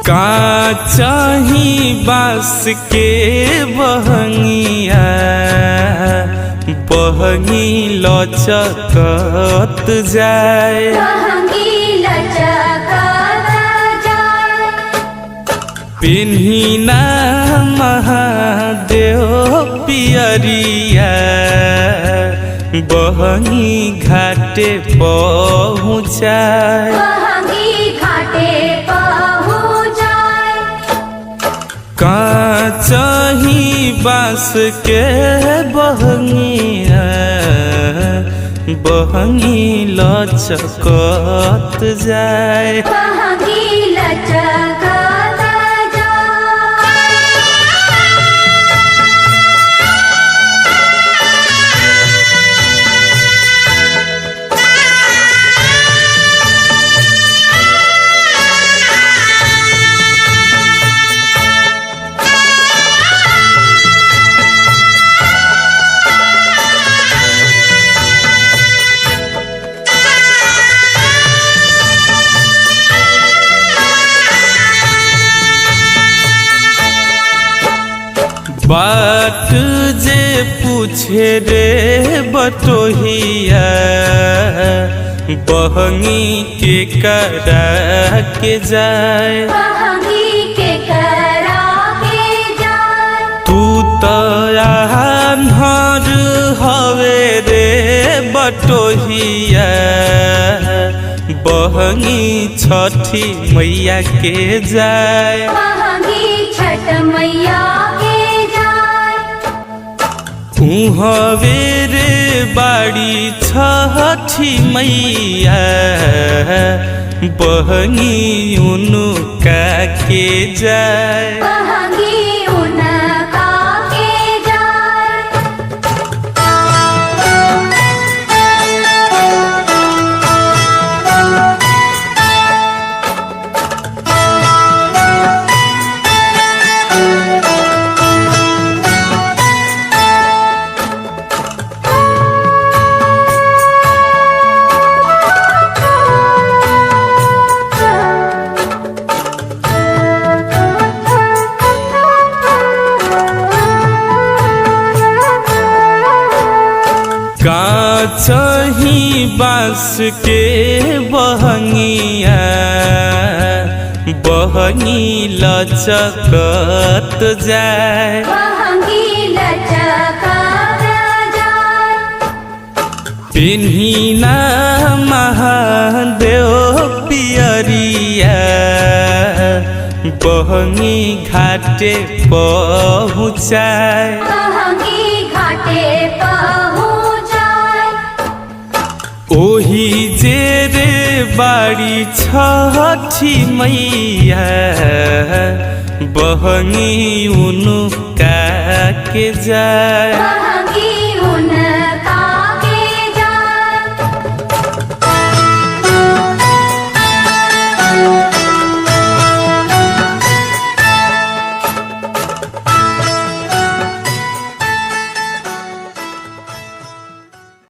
का चाही बांस के बहंगिया, बहंगी लचकत जाए। पिन्हिना महादेव पियरिया, बहंगी घाटे पहुँचाए। काचही बांस के बहंगिया, बहंगी लचकत जाए। बाट जे पूछे रे बटोहिया, बहंगी के करा के जाए। तू तो आन्हर हवे रे बटोहिया, बहंगी छठी मैया के जाए। उहवे रे बाड़ी छठी मैया, बहंगी उनका के जाए। काचही बांस के बहंगिया, बहंगी लचकत जाए। पिन्हिना महादेव पियरिया, बहंगी घाटे पहुँचाए। ओही जे रे बाड़ी छठी मैया, बहंगी उनका के जाए।